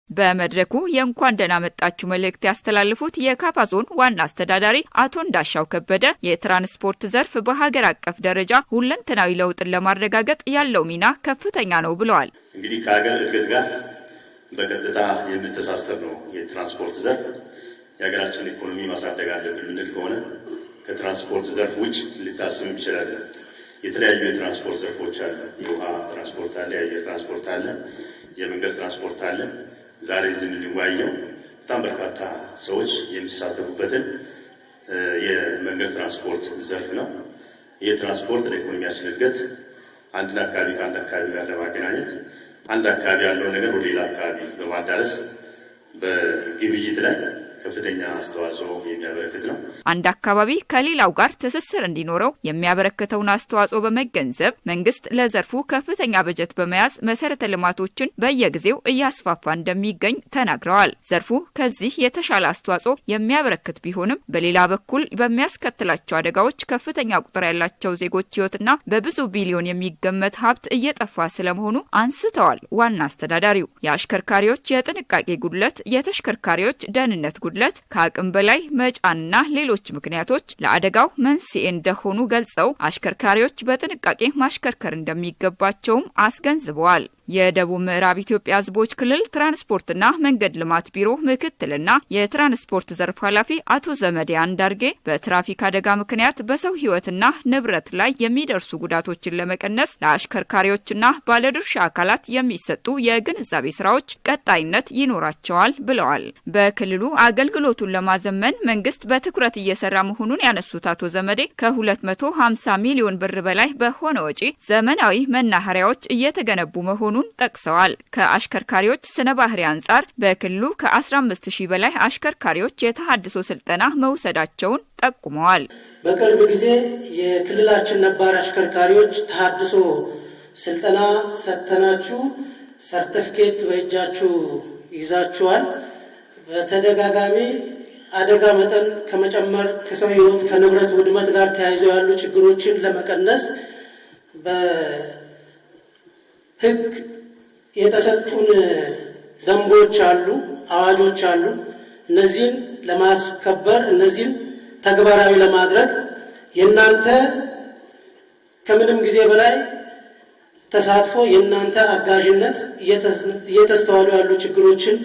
በመድረኩ የእንኳን ደህና መጣችሁ መልእክት ያስተላለፉት የካፋ ዞን ዋና አስተዳዳሪ አቶ እንዳሻው ከበደ የትራንስፖርት ዘርፍ በሀገር አቀፍ ደረጃ ሁለንተናዊ ለውጥን ለማረጋገጥ ያለው ሚና ከፍተኛ ነው ብለዋል። እንግዲህ ከሀገር እድገት ጋር በቀጥታ የሚተሳሰር ነው የትራንስፖርት ዘርፍ። የሀገራችን ኢኮኖሚ ማሳደግ አለብን የምንል ከሆነ ከትራንስፖርት ዘርፍ ውጭ ሊታሰብ ይችላል። የተለያዩ የትራንስፖርት ዘርፎች አሉ። የውሃ ትራንስፖርት አለ፣ የአየር ትራንስፖርት አለ፣ የመንገድ ትራንስፖርት አለ። ዛሬ እዚህ የምንወያየው በጣም በርካታ ሰዎች የሚሳተፉበትን የመንገድ ትራንስፖርት ዘርፍ ነው። ይህ ትራንስፖርት ለኢኮኖሚያችን እድገት አንድን አካባቢ ከአንድ አካባቢ ጋር ለማገናኘት፣ አንድ አካባቢ ያለውን ነገር ወደ ሌላ አካባቢ በማዳረስ በግብይት ላይ ከፍተኛ አስተዋጽኦ የሚያበረክት ነው። አንድ አካባቢ ከሌላው ጋር ትስስር እንዲኖረው የሚያበረክተውን አስተዋጽኦ በመገንዘብ መንግስት ለዘርፉ ከፍተኛ በጀት በመያዝ መሰረተ ልማቶችን በየጊዜው እያስፋፋ እንደሚገኝ ተናግረዋል። ዘርፉ ከዚህ የተሻለ አስተዋጽኦ የሚያበረክት ቢሆንም በሌላ በኩል በሚያስከትላቸው አደጋዎች ከፍተኛ ቁጥር ያላቸው ዜጎች ሕይወትና በብዙ ቢሊዮን የሚገመት ሀብት እየጠፋ ስለመሆኑ አንስተዋል። ዋና አስተዳዳሪው የአሽከርካሪዎች የጥንቃቄ ጉድለት፣ የተሽከርካሪዎች ደህንነት ጉድለት፣ ከአቅም በላይ መጫንና ሌሎች ምክንያቶች ለአደጋው መንስኤ እንደሆኑ ገልጸው አሽከርካሪዎች በጥንቃቄ ማሽከርከር እንደሚገባቸውም አስገንዝበዋል። የደቡብ ምዕራብ ኢትዮጵያ ሕዝቦች ክልል ትራንስፖርትና መንገድ ልማት ቢሮ ምክትልና የትራንስፖርት ዘርፍ ኃላፊ አቶ ዘመዴ አንዳርጌ በትራፊክ አደጋ ምክንያት በሰው ሕይወትና ንብረት ላይ የሚደርሱ ጉዳቶችን ለመቀነስ ለአሽከርካሪዎችና ባለድርሻ አካላት የሚሰጡ የግንዛቤ ስራዎች ቀጣይነት ይኖራቸዋል ብለዋል። በክልሉ አገልግሎቱን ለማዘመን መንግስት በትኩረት እየሰራ መሆኑን ያነሱት አቶ ዘመዴ ከ250 ሚሊዮን ብር በላይ በሆነ ወጪ ዘመናዊ መናኸሪያዎች እየተገነቡ መሆኑን ጠቅሰዋል። ከአሽከርካሪዎች ስነ ባህሪ አንጻር በክልሉ ከ15 ሺህ በላይ አሽከርካሪዎች የተሃድሶ ስልጠና መውሰዳቸውን ጠቁመዋል። በቅርብ ጊዜ የክልላችን ነባር አሽከርካሪዎች ተሃድሶ ስልጠና ሰጥተናችሁ ሰርተፍኬት በእጃችሁ ይዛችኋል። በተደጋጋሚ አደጋ መጠን ከመጨመር፣ ከሰው ሕይወት፣ ከንብረት ውድመት ጋር ተያይዞ ያሉ ችግሮችን ለመቀነስ በሕግ የተሰጡን ደንቦች አሉ፣ አዋጆች አሉ። እነዚህን ለማስከበር፣ እነዚህን ተግባራዊ ለማድረግ የእናንተ ከምንም ጊዜ በላይ ተሳትፎ፣ የእናንተ አጋዥነት እየተስተዋሉ ያሉ ችግሮችን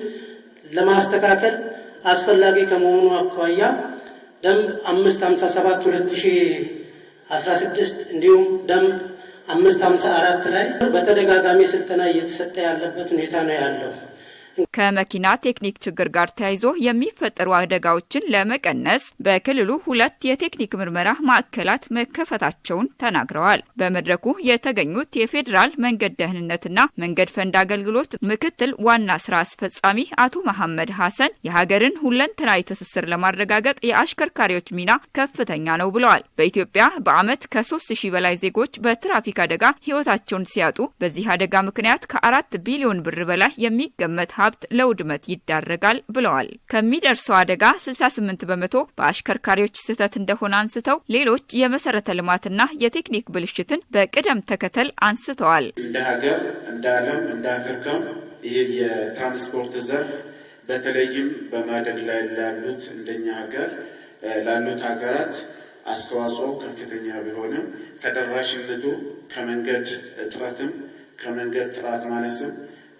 ለማስተካከል አስፈላጊ ከመሆኑ አኳያ ደንብ 557/2016 እንዲሁም ደንብ 554 ላይ በተደጋጋሚ ስልጠና እየተሰጠ ያለበት ሁኔታ ነው ያለው። ከመኪና ቴክኒክ ችግር ጋር ተያይዞ የሚፈጠሩ አደጋዎችን ለመቀነስ በክልሉ ሁለት የቴክኒክ ምርመራ ማዕከላት መከፈታቸውን ተናግረዋል። በመድረኩ የተገኙት የፌዴራል መንገድ ደህንነትና መንገድ ፈንድ አገልግሎት ምክትል ዋና ስራ አስፈጻሚ አቶ መሐመድ ሀሰን የሀገርን ሁለንተናዊ ትስስር ለማረጋገጥ የአሽከርካሪዎች ሚና ከፍተኛ ነው ብለዋል። በኢትዮጵያ በዓመት ከ3000 በላይ ዜጎች በትራፊክ አደጋ ሕይወታቸውን ሲያጡ በዚህ አደጋ ምክንያት ከ4 ቢሊዮን ብር በላይ የሚገመት ሀብት ለውድመት ይዳረጋል ብለዋል። ከሚደርሰው አደጋ 68% በአሽከርካሪዎች ስህተት እንደሆነ አንስተው ሌሎች የመሰረተ ልማትና የቴክኒክ ብልሽትን በቅደም ተከተል አንስተዋል። እንደ ሀገር፣ እንደ ዓለም፣ እንደ አፍሪካም ይሄ የትራንስፖርት ዘርፍ በተለይም በማደግ ላይ ላሉት እንደኛ ሀገር ላሉት ሀገራት አስተዋጽኦ ከፍተኛ ቢሆንም ተደራሽነቱ ከመንገድ እጥረትም፣ ከመንገድ ጥራት ማነስም፣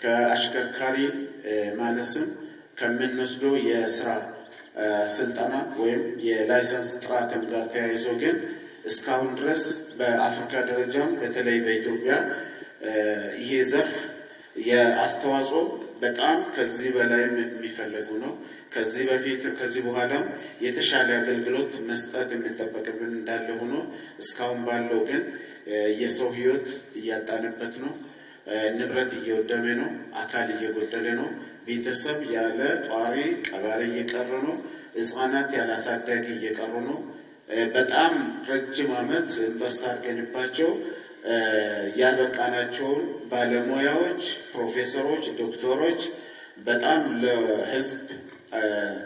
ከአሽከርካሪ ማነስም፣ ከምንወስደው የስራ ስልጠና ወይም የ license ጥራትም ጋር ተያይዞ ግን እስካሁን ድረስ በአፍሪካ ደረጃም በተለይ በኢትዮጵያ ይሄ ዘርፍ የአስተዋጽኦ በጣም ከዚህ በላይም የሚፈለጉ ነው። ከዚህ በፊት ከዚህ በኋላም የተሻለ አገልግሎት መስጠት የሚጠበቅብን እንዳለ ሆኖ እስካሁን ባለው ግን የሰው ሕይወት እያጣንበት ነው። ንብረት እየወደመ ነው። አካል እየጎደለ ነው። ቤተሰብ ያለ ጧሪ ቀባሪ እየቀሩ ነው። ሕፃናት ያለ አሳዳጊ እየቀሩ ነው። በጣም ረጅም ዓመት invest አድርገንባቸው ያበቃናቸውን ባለሙያዎች፣ ፕሮፌሰሮች፣ ዶክተሮች፣ በጣም ለሕዝብ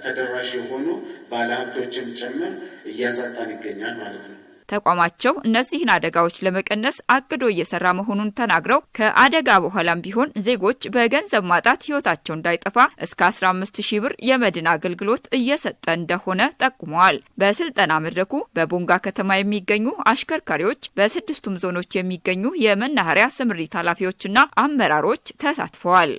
ተደራሽ የሆኑ ባለሀብቶችም ጭምር እያሳጣን ይገኛል ማለት ነው። ተቋማቸው እነዚህን አደጋዎች ለመቀነስ አቅዶ እየሰራ መሆኑን ተናግረው ከአደጋ በኋላም ቢሆን ዜጎች በገንዘብ ማጣት ሕይወታቸው እንዳይጠፋ እስከ 15 ሺህ ብር የመድን አገልግሎት እየሰጠ እንደሆነ ጠቁመዋል። በስልጠና መድረኩ በቦንጋ ከተማ የሚገኙ አሽከርካሪዎች፣ በስድስቱም ዞኖች የሚገኙ የመናኸሪያ ስምሪት ኃላፊዎችና አመራሮች ተሳትፈዋል።